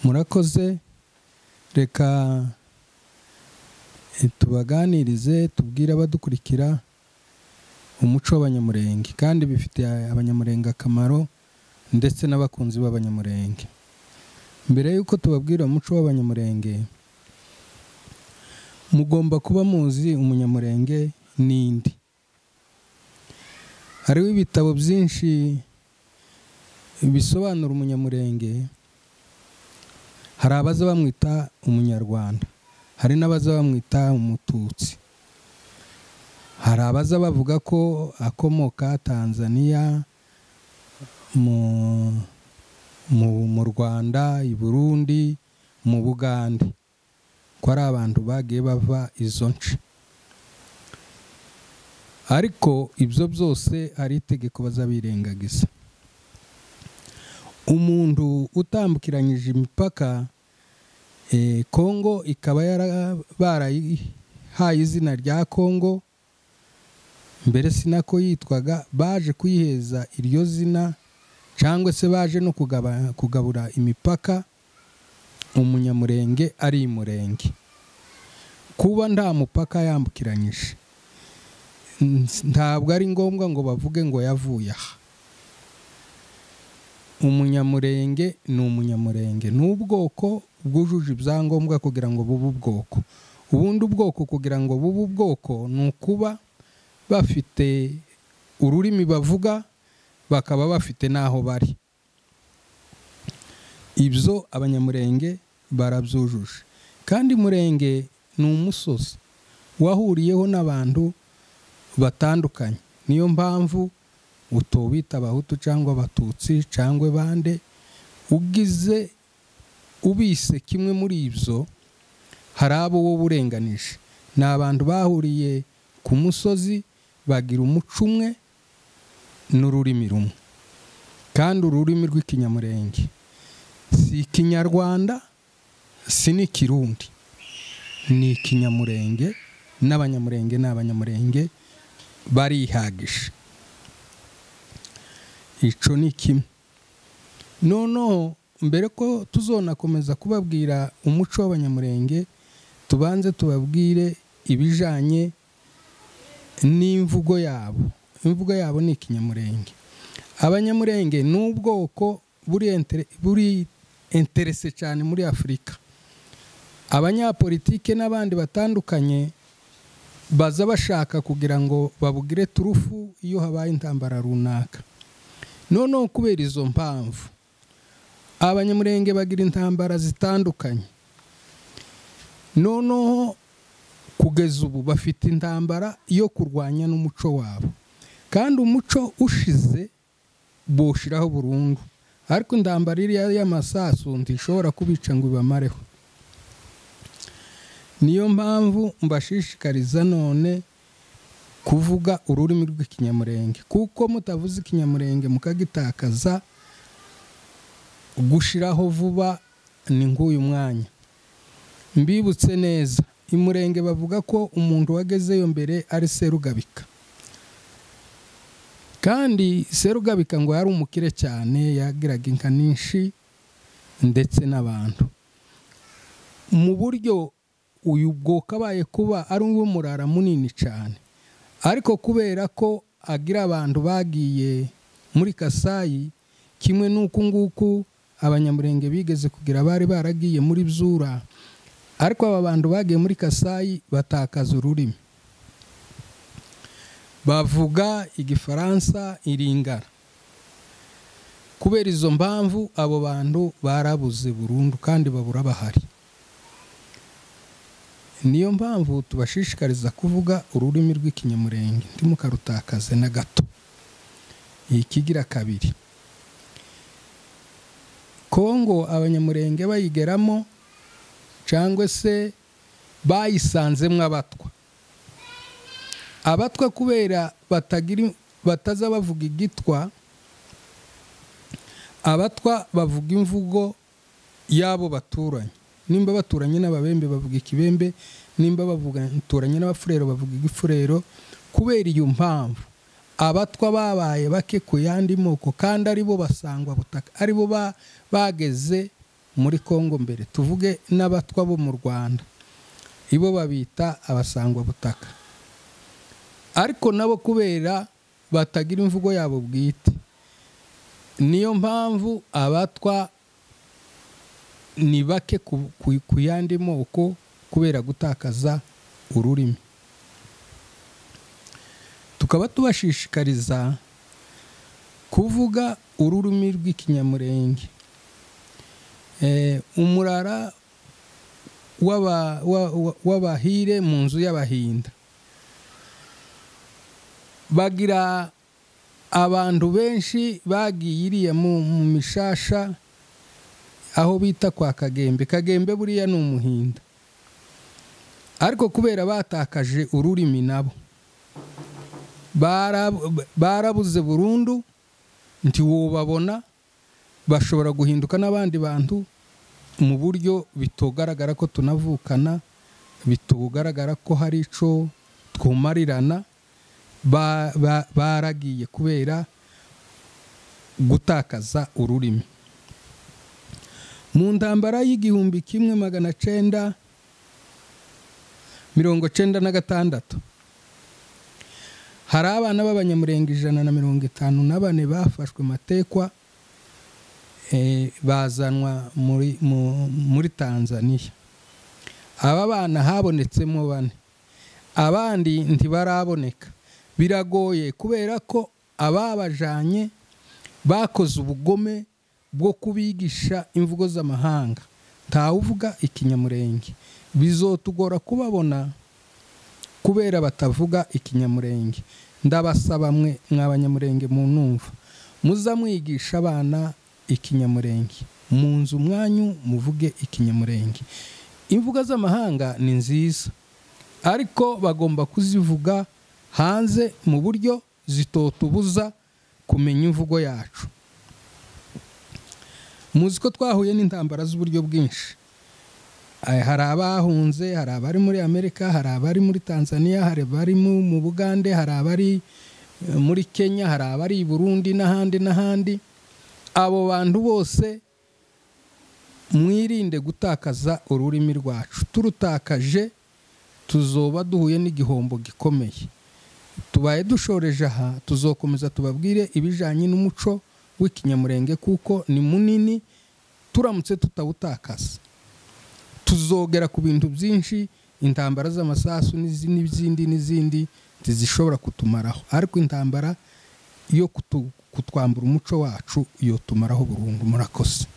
Murakoze. Reka tubaganirize, tubwire abadukurikira umuco w'Abanyamurenge, kandi bifitiye Abanyamurenge akamaro ndetse n'abakunzi b'Abanyamurenge. Mbere y'uko tubabwira umuco w'Abanyamurenge, mugomba kuba muzi Umunyamurenge n'indi. Hariho ibitabo byinshi bisobanura Umunyamurenge. Hari abaza bamwita Umunyarwanda, hari n'abaza bamwita Umututsi, hari abaza bavuga ko akomoka Tanzania, mu Rwanda, i Burundi, mu Bugande, ko ari abantu bagiye bava izo nce. Ariko ibyo byose ari itegeko bazabirengagiza. Umuntu utambukiranyije imipaka, Kongo ikaba barayihaye izina rya Kongo, mbere sinako yitwaga, baje kuyiheza iryo zina cyangwa se baje no kugabura imipaka, Umunyamurenge ari Imurenge. Kuba nta mupaka yambukiranyije, ntabwo ari ngombwa ngo bavuge ngo yavuye aha. Umunyamurenge ni Umunyamurenge, ni ubwoko bwujuje ibyangombwa kugira ngo bube ubwoko. Ubundi ubwoko kugira ngo bube ubwoko ni ukuba bafite ururimi bavuga, bakaba bafite n'aho bari. Ibyo Abanyamurenge barabyujuje. Kandi Murenge ni umusozi wahuriyeho n'abantu batandukanye, niyo mpamvu utobita Abahutu cyangwa Abatutsi cyangwa bande. Ugize ubise kimwe muri ibyo, hari abo wowe urenganije. Ni abantu bahuriye ku musozi, bagira umuco umwe n'ururimi rumwe, kandi ururimi rw'Ikinyamurenge si Ikinyarwanda, si n'Ikirundi, ni Ikinyamurenge. N'Abanyamurenge n'Abanyamurenge barihagije. Ico ni kimwe. Noneho mbere ko tuzonakomeza kubabwira umuco w'Abanyamurenge, tubanze tubabwire ibijanye n'imvugo yabo. Imvugo yabo ni Ikinyamurenge. Abanyamurenge ni ubwoko buri interese cyane muri Afurika. Abanyapolitike n'abandi batandukanye baza bashaka kugira ngo babugire turufu iyo habaye intambara runaka. Noneho kubera izo mpamvu, Abanyamurenge bagira intambara zitandukanye. Noneho kugeza ubu bafite intambara yo kurwanya n'umuco wabo, kandi umuco ushize boshiraho burundu. Ariko intambara iriya y'amasasu ntishobora kubica ngo ibamareho. Niyo mpamvu mbashishikariza none kuvuga ururimi rw'Ikinyamurenge, kuko mutavuze Ikinyamurenge mukagitakaza, gushiraho vuba ni nk'uyu mwanya. Mbibutse neza, Imurenge bavuga ko umuntu wagezeyo mbere ari Serugabika, kandi Serugabika ngo yari umukire cyane, yagiraga inka nyinshi ndetse n'abantu. Mu buryo uyu bwoko abaye kuba ari umurara munini cyane, ariko kubera ko agira abantu bagiye muri Kasayi, kimwe n'uku nguku Abanyamurenge bigeze kugira bari baragiye muri Byura, ariko aba bantu bagiye muri Kasayi batakaza ururimi, bavuga Igifaransa, Iringara. Kubera izo mpamvu abo bantu barabuze burundu kandi babura bahari. Niyo mpamvu tubashishikariza kuvuga ururimi rw'Ikinyamurenge, ntimukarutakaze na gato. Ikigira kabiri, Kongo Abanyamurenge bayigeramo cyangwa se bayisanzemo Abatwa. Abatwa kubera bataza bavuga igitwa, Abatwa bavuga imvugo yabo baturanye. Nimba baturanye n'Ababembe bavuga Ikibembe, nimba baturanye n'Abafurero bavuga Igifurero. Kubera iyo mpamvu Abatwa babaye bake ku yandi moko, kandi aribo basangwa butaka, aribo bageze muri Kongo mbere, tuvuge n'abatwa bo mu Rwanda, ibo babita abasangwa butaka, ariko nabo kubera batagira imvugo yabo bwite. Niyo mpamvu abatwa ni bake ku yandi moko kubera gutakaza ururimi. Tukaba tubashishikariza kuvuga ururimi rw'ikinyamurenge. Umurara w'abahire mu nzu y'abahinda bagira abantu benshi bagiye iriya mu mishasha aho bita kwa Kagembe. Kagembe buriya ni umuhinda, ariko kubera batakaje ururimi nabo barabuze burundu, ntiwobabona, bashobora guhinduka n'abandi bantu mu buryo bitogaragara ko tunavukana, bitogaragara ko hari ico twumarirana. Baragiye kubera gutakaza ururimi. Mu ntambara y'1996 hari abana b'abanyamurenge 154 bafashwe matekwa, bazanwa muri Tanzania. Aba bana habonetsemo 4, abandi ntibaraboneka. Biragoye kubera ko ababajanye bakoze ubugome bwo kubigisha imvugo z'amahanga, ntawuvuga ikinyamurenge. Bizotugora kubabona kubera batavuga ikinyamurenge. Ndabasaba mwe mw'abanyamurenge mu numva, muza mwigisha abana ikinyamurenge mu nzu mwanyu, muvuge ikinyamurenge. Imvugo z'amahanga ni nziza, ariko bagomba kuzivuga hanze mu buryo zitotubuza kumenya imvugo yacu. Muzi ko twahuye n'intambara z'uburyo bwinshi. Hari abahunze, hari abari muri Amerika, hari abari muri Tanzania, hari abari mu Bugande, hari abari muri Kenya, hari abari i Burundi n'ahandi n'ahandi. Abo bantu bose mwirinde gutakaza ururimi rwacu. Turutakaje tuzoba duhuye n'igihombo gikomeye. Tubaye dushoreje aha, tuzokomeza tubabwire ibijanye n'umuco w'ikinyamurenge kuko ni munini. Turamutse tutawutakaza tuzogera ku bintu byinshi, intambara z'amasasu n'izindi n'izindi ntizishobora kutumaraho, ariko intambara yo kutwambura umuco wacu yo tumaraho burundu. Murakoze.